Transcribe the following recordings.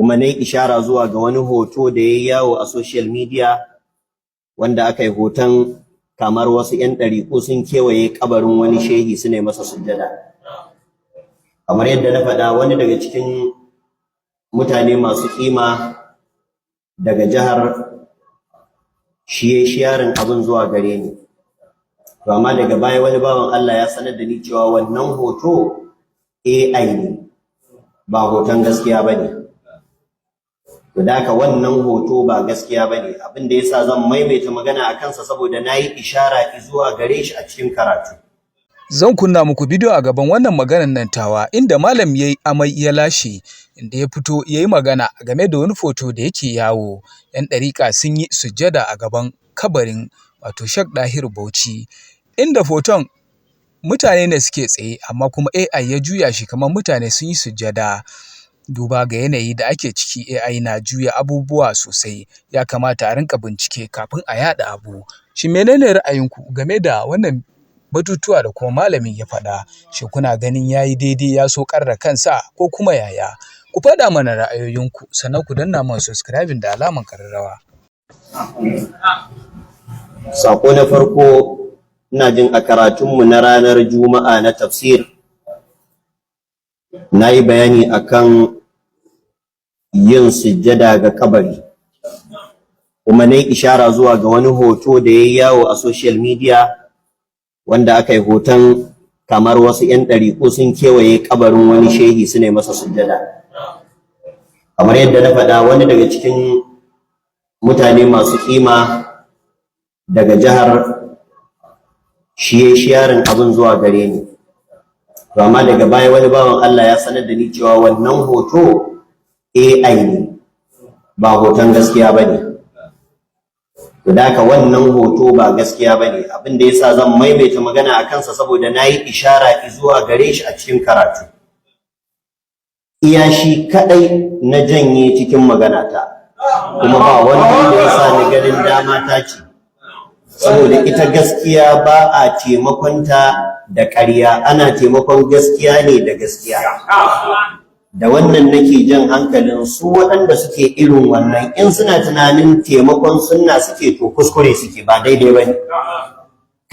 Kuma na yi ishara zuwa ga wani hoto da ya yi yawo a social media, wanda aka yi hoton kamar wasu 'yan ɗariƙu sun kewaye kabarin wani shehi su ne masa sujjada. Kamar yadda na faɗa, wani daga cikin mutane masu ƙima daga jihar shi ya sharing abin zuwa gare ni. To, amma daga baya wani bawan Allah ya sanar da ni cewa wannan hoto AI ne, ba hoton gaskiya ba ne. To, da haka wannan hoto ba gaskiya ba ne. Abin da yasa zan maimaita magana a kansa, saboda na yi ishara zuwa gare shi a cikin karatu. Zan kunna muku bidiyo a gaban wannan maganar nan tawa, inda malam ya yi amai ya lashe, inda ya fito ya yi magana game da wani foto da yake yawo. 'Yan ɗariƙa sun yi sujjada a gaban kabarin, wato Sheikh Dahiru Bauchi, inda foton mutane ne suke tsaye, amma kuma AI ya juya shi kamar mutane sun yi sujjada. Duba ga yanayi da ake ciki, AI na juya abubuwa sosai, ya kamata a rinƙa bincike kafin a yaɗa abu. Shin menene ra'ayinku game da wannan batutuwa da kuma malamin ya faɗa? Shin kuna ganin ya yi daidai ya saukar da kansa, ko kuma yaya? Ku faɗa mana ra'ayoyinku, sannan ku danna mana subscribing da alamar ƙararrawa. Sako na farko, ina jin a karatunmu na ranar Juma'a na tafsir, na yi bayani akan yin sujjada ga kabari, kuma na yi ishara zuwa ga wani hoto da ya yi yawo a social media, wanda aka yi hoton kamar wasu 'yan ɗariƙu sun kewaye kabarin wani shehi su ne masa sujjada. Kamar yadda na faɗa, wani daga cikin mutane masu ƙima daga jihar shi ya sharing abin zuwa gare ni. To, amma daga baya wani bawan Allah ya sanar da ni cewa wannan hoto AI ne, ba hoton gaskiya ba ne. To, da haka wannan hoto ba gaskiya ba ne. Abin da yasa zan maimaita magana a kansa, saboda na yi ishara zuwa gare shi a cikin karatu. Iya shi kaɗai na janye cikin maganata, kuma ba wani wanda ya sa ni, ganin dama ta ce, saboda ita gaskiya ba a taimakonta da ƙarya, ana taimakon gaskiya ne da gaskiya. Da wannan nake jan hankalin su waɗanda suke irin wannan: in suna tunanin taimakon sunna suke, to kuskure suke, ba daidai ba ne.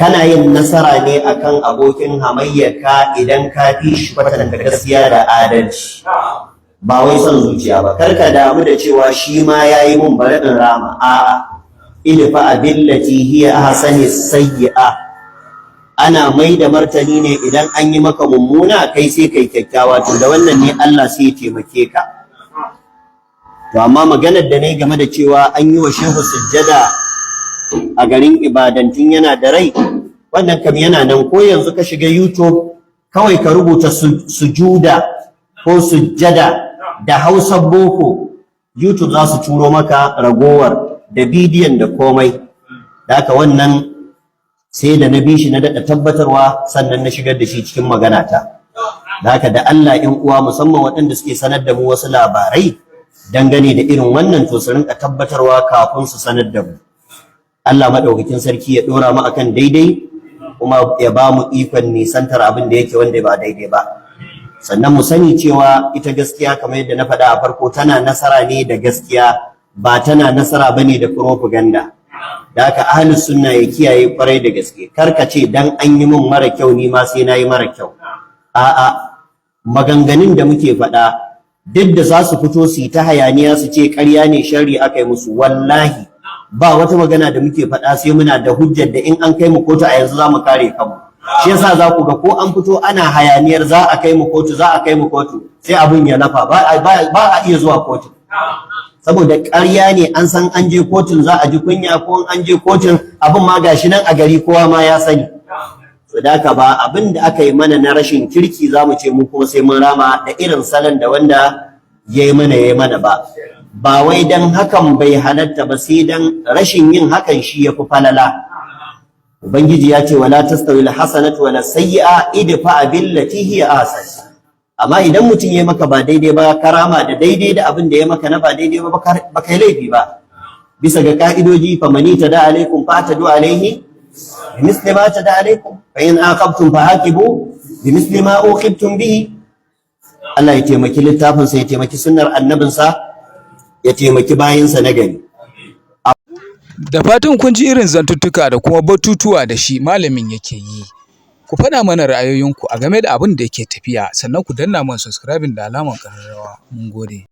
Kana yin nasara ne akan abokin hamayyarka idan ka fi shi kwatanta gaskiya da adalci, ba wai son zuciya ba. Kar ka damu da cewa shi ma ya yi mun, bari in rama. A'a, ادفع بالتي هي أحسن السيئة. Ana mai da martani ne idan an yi maka mummuna, kai sai kai kyakkyawa. To, da wannan ne Allah sai ya taimake ka. To, amma maganar da nayi game da cewa an yi wa shehu sujjada a garin Ibadan tun yana da rai, wannan kam yana nan. Ko yanzu ka shiga YouTube, kawai ka rubuta sujuda ko sujjada da Hausa boko, YouTube za su turo maka ragowar da bidiyon da komai. Da haka wannan sai da na bi shi na daɗa tabbatarwa, sannan na shigar da shi cikin maganata. Da haka, da Allah 'yan uwa, musamman waɗanda suke sanar da mu wasu labarai dangane da irin wannan, to su rinka tabbatarwa kafin su sanar da mu. Allah maɗaukakin sarki ya ɗora mu akan daidai, kuma ya ba mu ikon nisantar abin da yake wanda ba daidai ba. Sannan mu sani cewa ita gaskiya, kamar yadda na faɗa a farko, tana nasara ne da gaskiya, ba tana nasara bane da propaganda. Da haka ahlus sunna ya kiyaye kwarai da gaske. Kar ka ce dan an yi mun mara kyau, ni ma sai nayi mara kyau. A'a, maganganun da muke faɗa, duk da za su fito su yi ta hayaniya su ce ƙarya ne, sharri aka yi musu, wallahi ba wata magana da muke faɗa sai muna da hujjar da in an kai mu kotu a yanzu za mu kare kanmu. Shi yasa za ku ga ko an fito ana hayaniyar za a kai mu kotu, za a kai mu kotu, sai abin ya lafa, ba a iya zuwa kotu, saboda ƙarya ne. An san an je kotun za a ji kunya, ko an je kotun abin ma gashi nan a gari kowa ma ya sani. To, da haka ba abin da aka yi mana na rashin kirki za mu ce mu kuma sai mun rama da irin salon da wanda ya yi mana ba. Ba wai dan hakan bai halatta ba, sai dan rashin yin hakan shi ya fi falala. Ubangiji ya ce: ولا تستوي الحسنة ولا السيئة ادفع بالتي هي أحسن. Amma idan mutum ya maka ba daidai ba, karama da daidai da abin da ya maka na ba daidai ba, ba kai laifi ba, bisa ga ka'idoji: فمن اعتدى عليكم فاعتدوا عليه بمثل ما اعتدى عليكم، فإن عاقبتم فعاقبوا بمثل ما عوقبتم به. Allah ya taimaki littafinsa, ya taimaki sunnar annabinsa. Ya taimaki bayinsa na gari. Da fatan kun ji irin zantuttuka da kuma batutuwa da shi malamin yake yi. Ku faɗa mana ra'ayoyinku a game da abin da yake tafiya, sannan ku danna mana subscribing da alamar ƙararrawa. Mun gode.